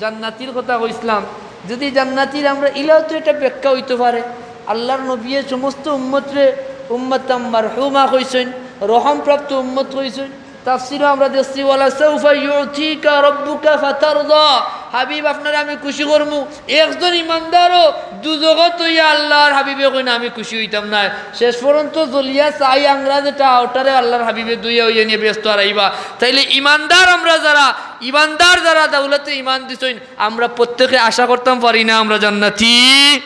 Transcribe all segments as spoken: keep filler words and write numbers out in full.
জান্নাতির কথা কইছলাম, যদি জান্নাতির আমরা ইলাও তো এটা ব্যাখ্যা অইতো পারে। আল্লার নবিয়ে সমস্ত উম্মতরে উম্মতাম মারহুমা কইছইন, রহমপ্রাপ্ত উম্মত কইছইন। তাফসিরও আমরা দেখছি, "ওয়ালা সাউফা ইউতিকা রাব্বুকা ফাতারদা।" হাবিব, আপনারে আমি খুশি করমু। একজন ইমানদারও দুজখত অইয়া আল্লার হাবিবে কইন, "আমি খুশি অইতাম নায়।" শেষ পর্যন্ত জ্বলিয়া ছাই আংরা যেটা, ওটারে আল্লার হাবিবে ধইয়া অইয়া নিয়া বেহেস্তো হারাইবা। তাইলে ইমানদার আমরা যারা, ইমানদার যারা দাউলতে ইমান দিছইন, আমরা প্রত্যেকে আশা করতাম পারি না আমরা জান্নাতি?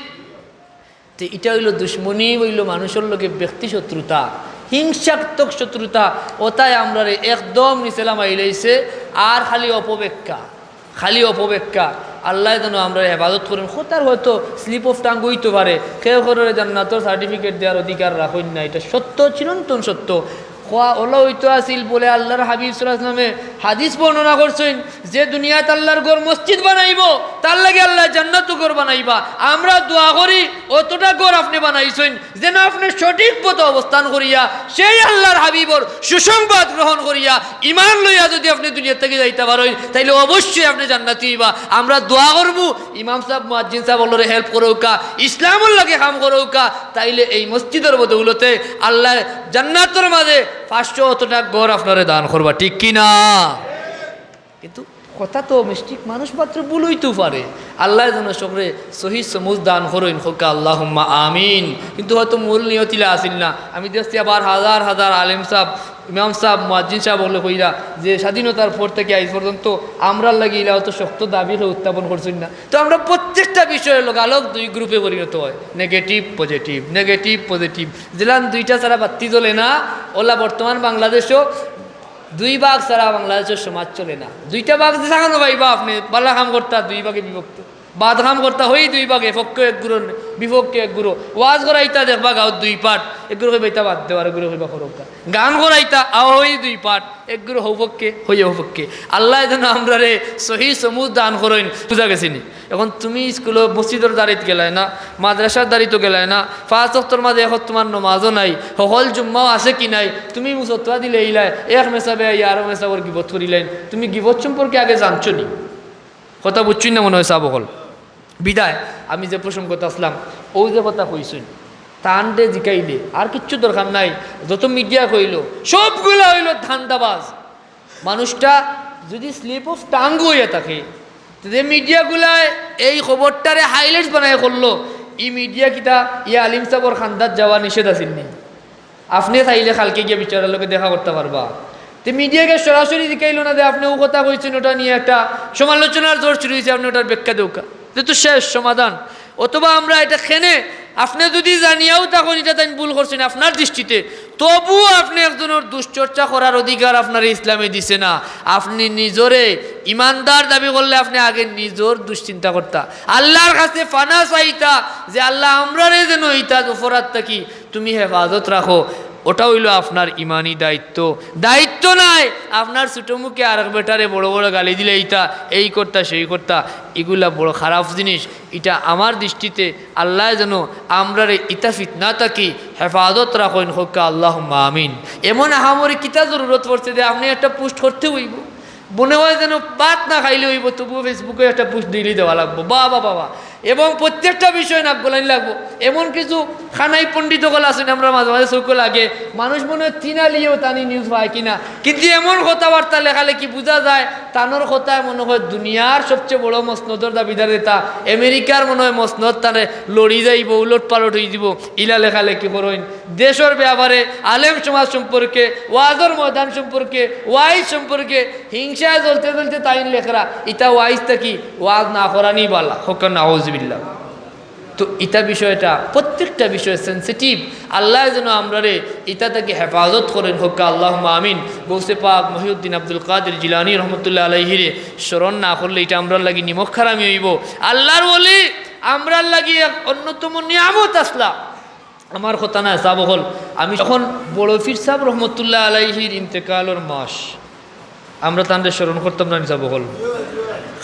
তে ইটা অইলো দুশমনি, অইলো মানুষর লগে ব্যক্তি শত্রুতা, হিংসাত্মক শত্রুতা। ওটায় আমরারে একদম নিচে লামাই লাইছে। আর খালি অপব্যাখ্যা, খালি অপব্যাখ্যা। আল্লায় যেন আমরারে হেফাজত করইন। কথার হয়তো slip of tongue অইতো পারে, কেউ কেউরে জান্নাতর certificate দেওয়ার অধিকার রাখইন না, ইটা সত্য, চিরন্তন সত্য। খোয়া ওলা অইতো আছিল বলে আল্লার হাবিব সাল্লাল্লাহু আলাইহি ওয়াসাল্লামে হাদিস বর্ণনা করছইন, যে দুনিয়াত আল্লার ঘর মসজিদ বানাইবো, তার লাগি আল্লায় জান্নাতো ঘর বানাইবা। আমরা দোয়া করি, অতটা ঘর আপনে বানাইছইন, যেন আপনে সঠিক পথে অবস্থান করিয়া সেই আল্লার হাবিবর সুসংবাদ গ্রহণ করিয়া ইমান লইয়া যদি আপনে দুনিয়া থাকি যাইতা পারইন, তাইলে অবশ্যই আপনে জান্নাতি অইবা। আমরা দোয়া করমু, ইমাম সাব, মুয়াজ্জিন সাব অকলরে help করউক্কা, ইসলামর লাগি কাম করউক্কা, তাইলে এই মসজিদর বদৌলতে আল্লায় জান্নাতর মাঝে পাঁচশো অতটা ঘর আপনারে দান করবা, ঠিক কি না? কিন্তু কথা তো mistake, মানুষ মাত্র ভুল অইতেও পারে। আল্লায় যেন সকলরে সহি সমুজ দান করইন, কউক্কা আল্লাহুম্মা আমিন। কিন্তু হয়তো মূল নিয়ত ইলা আছিল না। আমি দেখছি আবার হাজার হাজার আলেম সাব, ইমাম সাব, মুয়াজ্জিন সাব অকলে কইরা যে স্বাধীনতার পর থাকি আইজ পর্যন্ত আমরার লাগি ইলা অত শক্ত দাবি কেউ উত্থাপন করছইন না। তো আমরা প্রত্যেকটা বিষয়ে লগালগ দুই গ্রুপে পরিণত হয়, negative positive, negative positive। যেলান দুইটা ছাড়া বাত্তি জ্বলে না, ওলা বর্তমান বাংলাদেশও দুই ভাগ ছাড়া বাংলাদেশর সমাজ চলে না। দুইটা ভাগ যে থাকইন পাইবা আপনে, বালা কাম করতা দুই ভাগে বিভক্ত, বাদ কাম করতা হই দুই ভাগে, পক্ষে এক গুরু, বিপক্ষে এক গুরু। ওয়াজ করাইতা দেখবা গাঁওত দুই পার্ট, এক গুরু কইবা ইতা বাদ দেও, আর এক গুরু কইবা করউক্কা। গান করাইতা আও হই দুই পার্ট, এক গুরু হউ পক্ষে, হই অউ পক্ষে। আল্লায় যেন আমরারে সহি সমুজ দান করইন। বুঝা গেছে নি? এখন তুমি স্কুলো মসজিদর দাড়িত গেলায় না, মাদ্রাসার দাড়িত গেলায় না, পাঁচ ওয়াক্তর মাঝে এখন তুমার নমাজও নাই, হকল জুম্মাও আছে কি নাই, তুমি মুসত্তা দিলে ইলায়, এক মেসাবে আইয়া আরো মেসাবর গিবত করিলাইন। তুমি গিবত সম্পর্কে আগে জানছো নি? কথা বুঝছইন না মনে হয় সাব অকল। বিদায় আমি যে প্রসঙ্গত আছলাম, অউ যে কথা কইছইন, তানরে জিকাইলে আর কিচ্ছু দরকার নাই। যত মিডিয়া কইলো, সবগুলা অইলো ধান্দাবাজ। মানুষটা যদি slip of tongue অইয়া থাকে, তে যে মিডিয়াগুলায় এই খবরটারে highlights বানাই করলো, ই মিডিয়া কিতা ই আলিম সাবর খান্দাত যাওয়া নিষেধ আছিল নি? আপনে চাইলে কালকে গিয়া বিচারর লগে দেখা করতা পারবা। তে মিডিয়াকে সরাসরি জিকাইলো না যে আপনে অউ কথা কইছইন, ওটা নিয়া একটা সমালোচনার ঝড় শুরু অইছে, আপনে ওটার ব্যাখ্যা দেউক্কা। তে তো শেষ সমাধান। অথবা আমরা এটা কেনে, আপনে যদি জানিয়াও থাকইন ইটা তাইন ভুল করছইন আপনার দৃষ্টিতে, তবুও আপনে একজনর দুশ্চর্চা করার অধিকার আপনারে ইসলামে দিছে না। আপনে নিজরে ইমানদার দাবি করলে আপনে আগে নিজর দুশ্চিন্তা করতা, আল্লার কাছে পানা চাইতা যে, "আল্লা, আমরারে যেন ইতা অপরাধ থাকি তুমি হেফাজত রাখো।" ওটা অইলো আপনার ইমানি দায়িত্ব। দায়িত্ব নায় আপনার ছোট মুখে আরেক বেটারে বড় বড় গালি দিলে ইতা এই করতা সেই করতা, ইগুলা বড় খারাপ জিনিস। ইটা আমার দৃষ্টিতে আল্লায় যেন আমরারে ইতা ফিতনা থাকি হেফাজত রাখইন, কউক্কা আল্লাহুম্মা আমিন। এমন আহামরি কিতা জরুরত পড়ছে যে আপনে একটা পোস্ট করতে অইবো, মনে হয় যেন ভাত না খাইলে অইবো, তবুও Facebook-এ একটা পোস্ট daily দেওয়া লাগবো। বাবা, বাবা, এবং প্রত্যেকটা বিষয় নাক গলানি লাগবো। এমন কিছু খানাই পণ্ডিত অকল আছইন, আমরার মাঝে মাঝে চউখো লাগে, মানুষ মনে হয় তিন আলিয়েও তানি news পায় কিনা, কিন্তু এমন কথাবার্তা লেখালেখি বুঝা যায়, তানর কথায় মনে হয় দুনিয়ার সবচেয়ে বড় মসনদর দাবিদার যেটা, আমেরিকার মনে হয় মসনদ তানে লড়ি যাইবো, উলট পালট অই দিবো, ইলা লেখালেখি করইন। দেশর ব্যাপারে, আলেম সমাজ সম্পর্কে, ওয়াজর ময়দান সম্পর্কে, ওয়াইজ সম্পর্কে হিংসায় জ্বলতে জ্বলতে তাইন লেখরা, ইতা ওয়াইজ থাকি ওয়াজ না করানি বালা, কউক্কা নাউজুবিল্লাহ। তো ইতা বিষয়টা, প্রত্যেকটা বিষয় sensitive। আল্লায় যেন আমরারে ইতা থাকি হেফাজত করইন, কউক্কা আল্লাহুম্মা আমিন। গৌসে পাক মহিউদ্দিন আব্দুল কাদের জিলানী রহমতুল্লাহ আলাইহিরে স্মরণ না করলে ইটা আমরার লাগি নিমক হারামি অইবো। আল্লার ওলি আমরার লাগি এক অন্যতম নিয়ামত আছলা। আমার কথা নায়, সাব অকল, আমি যখন বড় পীর সাব রহমতুল্লাহ আলাইহির ইন্তেকালর মাস, আমরা তানরে স্মরণ করতাম না নি সাব অকল?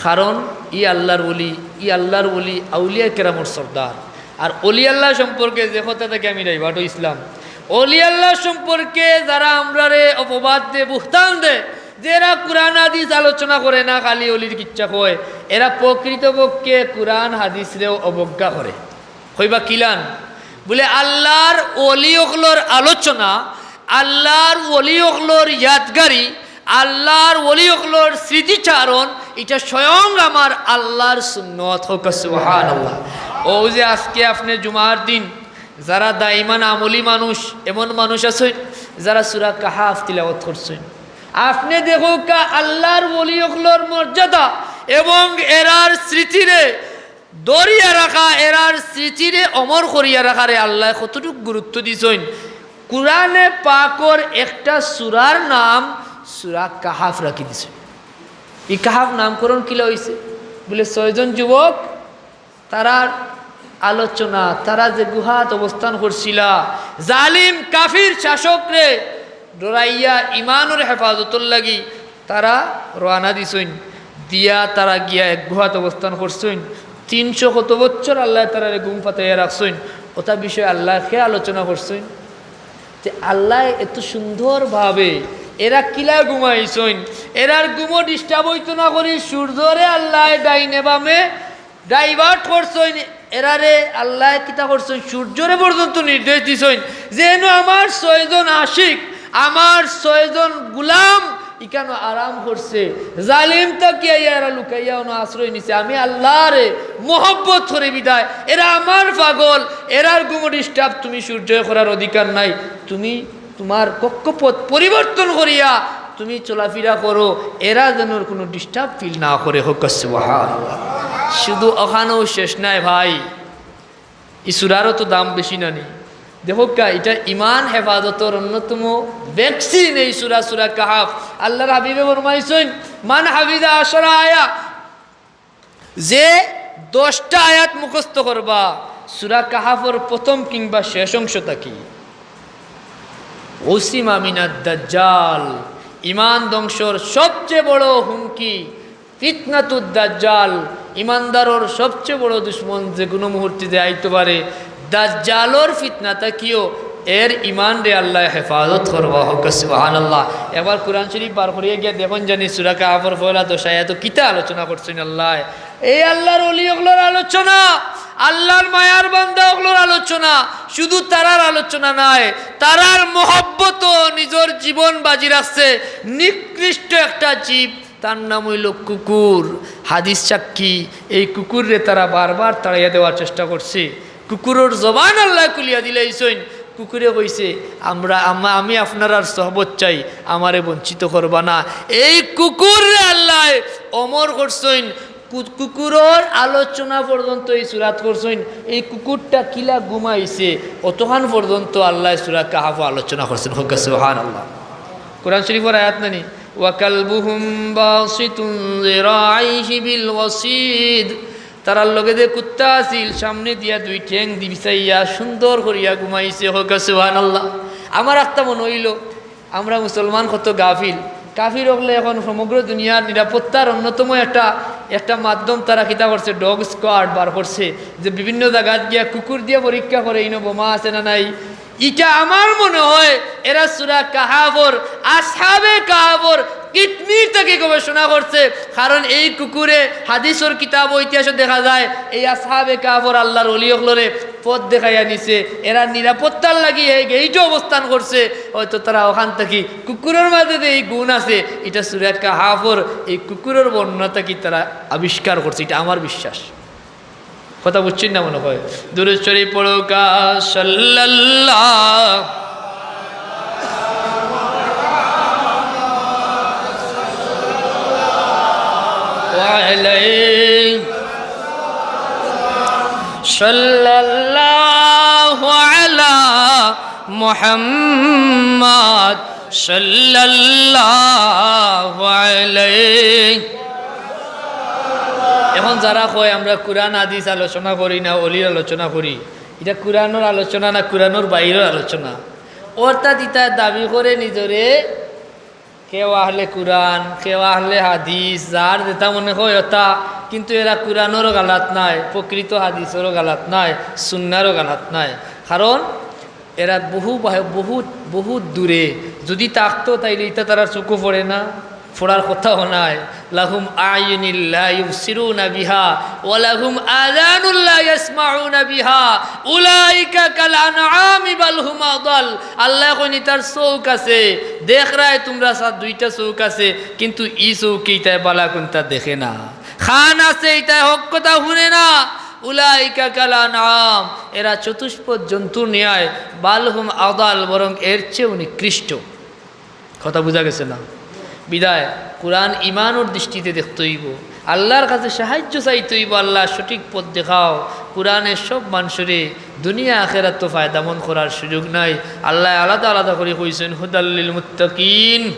কারণ ই আল্লার ওলি, ই আল্লার ওলি আউলিয়া কেরামর সর্দার। আর ওলি আল্লাহ সম্পর্কে যে কথা থাকি আমি divert অইছলাম, ওলি আল্লাহ সম্পর্কে যারা আমরারে অপবাদ দে, বুহতান দে, যেরা কুরআন হাদিস আলোচনা করে না, খালি অলির কিচ্ছা কয়, এরা প্রকৃতপক্ষে কুরআন হাদিসরেও অবজ্ঞা করে। কইবা কিলান? বুলে, আল্লার অলি অকলর আলোচনা, আল্লার অলি অকলর ইয়াদগারি, আল্লার অলি অকলর স্মৃতিচারণ, ইটা স্বয়ং আমার আল্লার সুন্নত। কউক্কা সুবহানাল্লাহ। অউ যে আজকে আপনে জুমার দিন, যারা দাইমান আমলি মানুষ, এমন মানুষ আছইন, যারা সূরা কাহাফ তিলাওয়াত করছইন, আপনে দেখউক্কা আল্লার অলি অকলর মর্যাদা এবং এরার স্মৃতিরে ধরিয়া রাখা, এরার স্মৃতিরে অমর করিয়া রাখারে আল্লায় কতটুক গুরুত্ব দিছইন। কুরআনে পাকর একটা সূরার নাম সূরা কাহাফ রাখি দিছইন। ই কাহাফ নামকরণ কিলা অইছে? বুলে, ছয়জন যুবক, তারার আলোচনা, তারা যে গুহাত অবস্থান করছিলা, জালিম কাফির শাসকরে ডরাইয়া ইমানর হেফাজতর লাগি তারা রওয়ানা দিছইন। দিয়া তারা গিয়া এক গুহাত অবস্থান করছইন। তিনশো কত বছর আল্লায় তারারে ঘুম পাতাইয়া রাখছইন। অতা বিষয়ে আল্লায় কে আলোচনা করছইন? তে আল্লায় এত সুন্দরভাবে এরা কিলা ঘুমাইছইন, এরার ঘুমো disturb অইতো না করি সূর্যরে আল্লায় ডাইনে বামে divert করছইন। এরারে আল্লায় কিতা করছইন? সূর্যরে পর্যন্ত নির্দেশ দিছইন যে, "এনো আমার ছয়জন আশিক, আমার ছয়জন গুলাম ইকানো আরাম করছে, জালিম থাকি আইয়া এরা লুকাইয়া অনো আশ্রয় নিছে। আমি আল্লারে মহব্বত করি বিদায়, এরা আমার পাগল, এরার ঘুমো disturb তুমি সূর্যয় করার অধিকার নাই। তুমি তুমার কক্ষপথ পরিবর্তন করিয়া তুমি চলাফিরা করো, এরা যেন কুনু disturb feel না করে।" কউক্কা সুবহানাল্লাহ। শুধু অখানউ শেষ নায় ভাই, ই সূরারও তো দাম বেশি নানি। দেখউক্কা, ইটা ইমান হেফাজতর অন্যতম vaccine এই সূরা, সূরা কাহাফ। আল্লার হাবিবে ফরমাইছইন, "মান হাফিজা আশারা আয়া", যে দশটা আয়াত মুখস্থ করবা সূরা কাহাফর প্রথম কিংবা শেষ অংশ থাকি, "উসিমা মিনাদ দাজ্জাল", ইমান ধ্বংসর সবচেয়ে বড় হুমকি ফিতনাতুদ দাজ্জাল, ইমানদারর সবচেয়ে বড় দুশমন যে কুনু মুহূর্তে যে আইতো পারে, দাজ্জালর ফিতনা থাকিও এর ইমানরে আল্লায় হেফাজত করবা। কউক্কা সুবহানাল্লাহ। একবার কুরআন শরীফ বার করিয়া গিয়া দেখইন জানি সূরা কাহাফর পয়লা দশ আয়াতো কিতা আলোচনা করছইন আল্লায়। এই আল্লার অলি অকলর আলোচনা, আল্লার মায়ার বান্দা অকলর আলোচনা, শুধু তারার আলোচনা নায়, তারার মহব্বতো নিজর জীবন বাজি রাখছে নিকৃষ্ট একটা জীব, তার নাম অইলো কুকুর। হাদিস সাক্ষী, এই কুকুররে তারা বারবার তাড়াইয়া দেওয়ার চেষ্টা করছে। কুকুরর জবান আল্লায় খুলিয়া দিলাইছইন। কুকুরে কইছে, "আমরা, আমা-, আমি আপনারার সহবত চাই, আমারে বঞ্চিত করবা না।" এই কুকুররে আল্লায় অমর করছইন। কু-, কুকুরর আলোচনা পর্যন্ত এই সূরাত করছইন। এই কুকুরটা কিলা ঘুমাইছে, অতখান পর্যন্ত আল্লায় সূরা কাহাফো আলোচনা করছইন। কউক্কা সুবহানাল্লাহ। কুরআন শরীফর আয়াত নানি, "ওয়া কালবুহুম বাসিতুন যিরাইহি বিল ওয়াসিদ।" তারার লগে যে কুত্তা আছিল, সামনে দিয়া দুই ঠেং দি বিছাইয়া সুন্দর করিয়া ঘুমাইছে। কউক্কা সুবহানাল্লাহ। আমার একটা মনো অইলো, আমরা মুসলমান কত গাফিল। কাফির অকলে এখন সমগ্র দুনিয়ার নিরাপত্তার অন্যতম একটা, একটা মাধ্যম তারা কিতা করছে, dog squad বার করছে, যে বিভিন্ন জাগাত গিয়া কুকুর দিয়া পরীক্ষা করে, ইনো বোমা আছে না নাই। ইটা আমার মনো অয় এরা সূরা কাহাফর, আসহাবে কাহাফর কিতমির থাকি গবেষণা করছে, কারণ এই কুকুরে হাদিসর কিতাব ও ইতিহাসো দেখা যায় এই আসহাবে কাহাফর আল্লার অলি অকলরে পথ দেখাইয়া নিছে, এরা নিরাপত্তার লাগি এই গেইটো অবস্থান করছে, হয়তো তারা অখান থাকি কুকুরর মাঝে যে এই গুণ আছে, ইটা সূরা কাহাফর এই কুকুরর বর্ণনা থাকি তারা আবিষ্কার করছে, ইটা আমার বিশ্বাস। কথা বুঝছইন না মনো অয়। দুরূদ শরীফ পড়উক্কা, সাল্লাল্লাহু আলাইহি সাল্লাল্লাহু আলা মুহাম্মাদ সাল্লাল্লাহু আলাইহি। এখন যারা কয় আমরা কুরআন হাদিস আলোচনা করি না, অলির আলোচনা করি, ইটা কুরআনর আলোচনা না কুরআনর বাইরর আলোচনা? অর্থাৎ ইতা দাবি করে নিজরে কেউ আহলে কুরআন, কেউ আহলে হাদিস, যার যেটা মনে হয় ওটা, কিন্তু এরা কুরআনরও গালাত নাই, প্রকৃত হাদিসরও গালাত নাই, সুন্নারও গালাত নাই। কারণ এরা বহু বাহ-, বহুত, বহুত দূরে। যদি থাকতো, তাইলে ইটা তারার চোখো পড়ে না। পড়ার কথাও নাই। লাহুম আ'য়ুনুল লা ইউবসিরুনা বিহা ওয়া লাহুম আযানুল লা ইয়াসমাউনা বিহা উলাইকা কাল আনআমি বাল হুম আদাল। আল্লায় কইন, ইতার চউখ আছে, দেখরায় তুমরা সার দুইটা চউখ আছে, কিন্তু ই চউখে ইতায় বালা কুন্তা দেখে না, কান আছে ইতায় হক কথা হুনে না। উলাইকা কাল আনআম, এরা চতুষ্পদ জন্তুর ন্যায়, বাল হুম আদাল, বরং এর চেয়েও নিকৃষ্ট। কথা বুঝা গেছে না? বিদায় কুরআন ইমানর দৃষ্টিতে দেখতে অইবো, আল্লার কাছে সাহায্য চাইতে অইবো, আল্লাহ সঠিক পথ দেখাও। কুরআনে সব মানষরে দুনিয়া আখেরাতো ফায়দামন্দ করার সুযোগ নাই। আল্লায় আলাদা আলাদা করি কইছইন, হুদাল লিল মুত্তাকিন,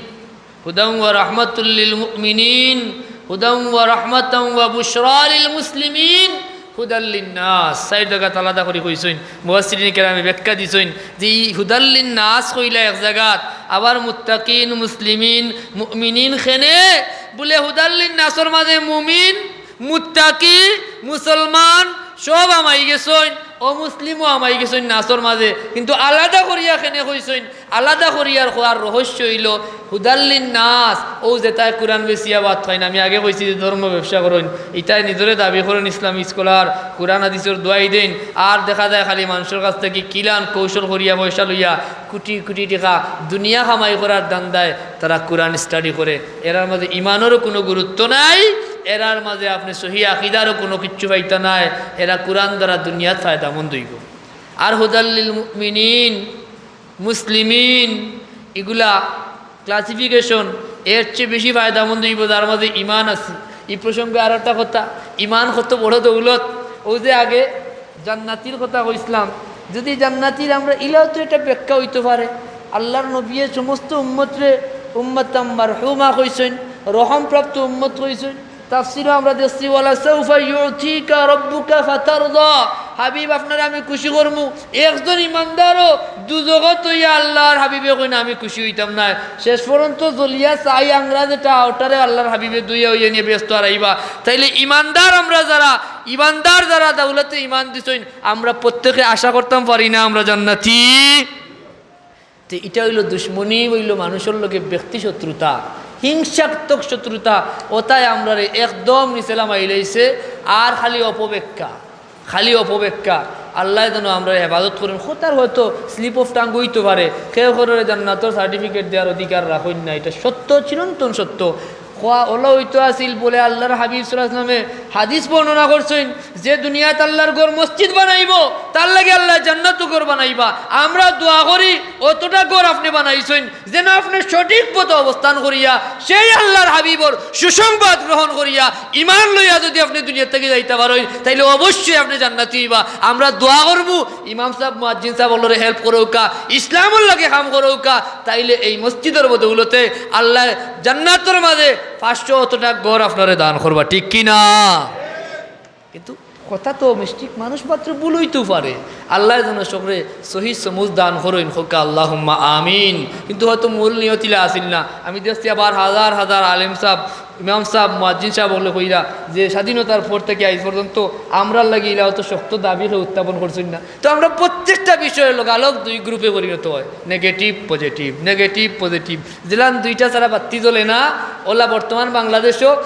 হুদাম ওয়া রাহমাতুল লিল মুমিনিন, হুদাম ওয়া রাহমাতাম ওয়া বুশরা লিল মুসলিমিন, হুদাল লিন নাস। চাইর জাগাত আলাদা করি কইছইন। মুফাসসিরিনে কেরামে ব্যাখ্যা দিছইন যে ই হুদাল লিন নাস কইলা এক জাগাত, আবার মুত্তাকিন, মুসলিমিন, মুমিনিন কেনে? বুলে হুদাল লিন নাসর মাঝে মুমিন, মুত্তাকি, মুসলমান সব হামাই গেছইন, অমুসলিমও হামাই গেছইন নাসর মাঝে, কিন্তু আলাদা করিয়া কেনে কইছইন? আলাদা করিয়ার কওয়ার রহস্য অইলো, হুদাল লিন নাস, অউ যেতায় কুরআন বেচিয়া ভাত খাইন, আমি আগে কইছি যে ধর্ম ব্যবসা করইন, ইতায় নিজরে দাবি করইন ইসলামিক স্কলার, কুরআন হাদিসর দোয়াই দেইন, আর দেখা যায় খালি মানষর কাছ থাকি কিলান কৌশল করিয়া পয়সা লইয়া কুটি কুটি টেকা দুনিয়া কামাই করার ধান্দায় তারা কুরআন study করে। এরার মাঝে ইমানরও কুনু গুরুত্ব নাই, এরার মাঝে আপনে সহি আকিদারও কুনু কিচ্ছু পাইতা নায়। এরা কুরআন দ্বারা দুনিয়াত ফায়দামন্দ অইবো। আর হুদাল লিল মুমিনিন, মুসলিমিন, ইগুলা classification, এর চেয়ে বেশি ফায়দামন্দ অইবো যার মাঝে ইমান আছে। ই প্রসঙ্গে আর একটা কথা, ইমান কত বড় দৌলত। অউ যে আগে জান্নাতির কথা কইছলাম, যদি জান্নাতির আমরা ইলাও তো এটা ব্যাখ্যা অইতো পারে। আল্লার নবিয়ে সমস্ত উম্মতরে উম্মাতাম মারহুমা কইছইন, রহমপ্রাপ্ত উম্মত কইছইন। তাফসিরও আমরা দেখছি, "ওয়ালা সাউফা ইউতিকা রাব্বুকা ফাতারদা।" হাবিব, আপনারে আমি খুশি করমু। একজন ইমানদারও দুজখো থইয়া আল্লার হাবিবে কইন, "আমি খুশি অইতাম নায়।" শেষ পর্যন্ত জ্বলিয়া ছাই আংরা যেটা, ওটারে আল্লার হাবিবে ধুইয়া অইয়া নিয়া বেহেস্তো হারাইবা। তাইলে ইমানদার আমরা যারা, ইমানদার যারা দৌলতে ইমান দিছইন, আমরা প্রত্যেকে আশা করতাম পারি না আমরা জান্নাতি? তে ইটা অইলো দুশমনি, অইলো মানুষর লগে ব্যক্তি শত্রুতা, হিংসাত্মক শত্রুতা, ওটায় আমরারে একদম নিচে লামাইলাইছে। আর খালি অপব্যাখ্যা, খালি অপব্যাখ্যা। আল্লায় যেন আমরারে হেফাজত করইন। কথার হয়তো slip of tongue অইতো পারে, কেউ কারোরে জান্নাতর certificate দেওয়ার অধিকার রাখইন না, ইটা সত্য, চিরন্তন সত্য। কওয়া অলা অইতো আছিল বুলে আল্লার হাবিব সাল্লাল্লাহু আলাইহি ওয়াসাল্লামে হাদিস বর্ণনা করছইন, যে দুনিয়াত আল্লার ঘর মসজিদ বানাইবো, তার লাগি আল্লায় জান্নাতো ঘর বানাইবা। আমরা দোয়া করি, অতটা ঘর আপনে বানাইছইন, যেন আপনে সঠিক পথে অবস্থান করিয়া সেই আল্লার হাবিবর সুসংবাদ গ্রহণ করিয়া ইমান লইয়া যদি আপনে দুনিয়া থাকি যাইতা পারইন, তাইলে অবশ্যই আপনে জান্নাতি অইবা। আমরা দোয়া করমু, ইমাম সাব, মুয়াজ্জিন সাব অকলরে help করউক্কা, ইসলামর লাগি কাম করউক্কা, তাইলে এই মসজিদর বদৌলতে আল্লায় জান্নাতর মাঝে পাঁচশো অতটা ঘর আপনারে দান করবা, ঠিক কি না? কিন্তু কথা তো mistake, মানুষ মাত্র ভুল অইতেও পারে। আল্লায় যেন সকলরে সহি সমুজ দান করইন, কউক্কা আল্লাহুম্মা আমিন। কিন্তু হয়তো মূল নিয়ত ইলা আছিল না। আমি দেখছি আবার হাজার হাজার আলেম সাব, ইমাম সাব, মুয়াজ্জিন সাব অকলে কইরা যে স্বাধীনতার পর থাকি আইজ পর্যন্ত আমরার লাগি ইলা অত শক্ত দাবি কেউ উত্থাপন করছইন না। তো আমরা প্রত্যেকটা বিষয়ে লগালগ দুই group-এ পরিণত হয়, negative positive, negative positive। যেলান দুইটা ছাড়া বাত্তি জ্বলে না, অলা বর্তমান বাংলাদেশও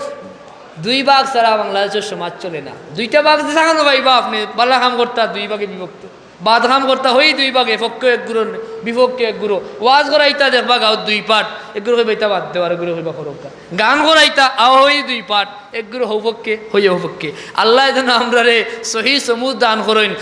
দুই ভাগ ছাড়া বাংলাদেশর সমাজ চলে না। দুইটা ভাগ যে থাকইন পাইবা আপনে, বালা কাম করতা দুই ভাগে বিভক্ত, বাদ কাম করতা অউ দুই ভাগে, পক্ষে এক গুরু, বিপক্ষে এক গুরু। ওয়াজ করাইতা দেখবা গাঁওত দুই part, এক গুরু কইবা ইতা বাদ দেও, আর এক গুরু কইবা করউক্কা। গান করাইতা অউ দুই part, এক গুরু হউ পক্ষে, অউ পক্ষে। আল্লায় যেন আমরারে সহি সমুজ দান করইন।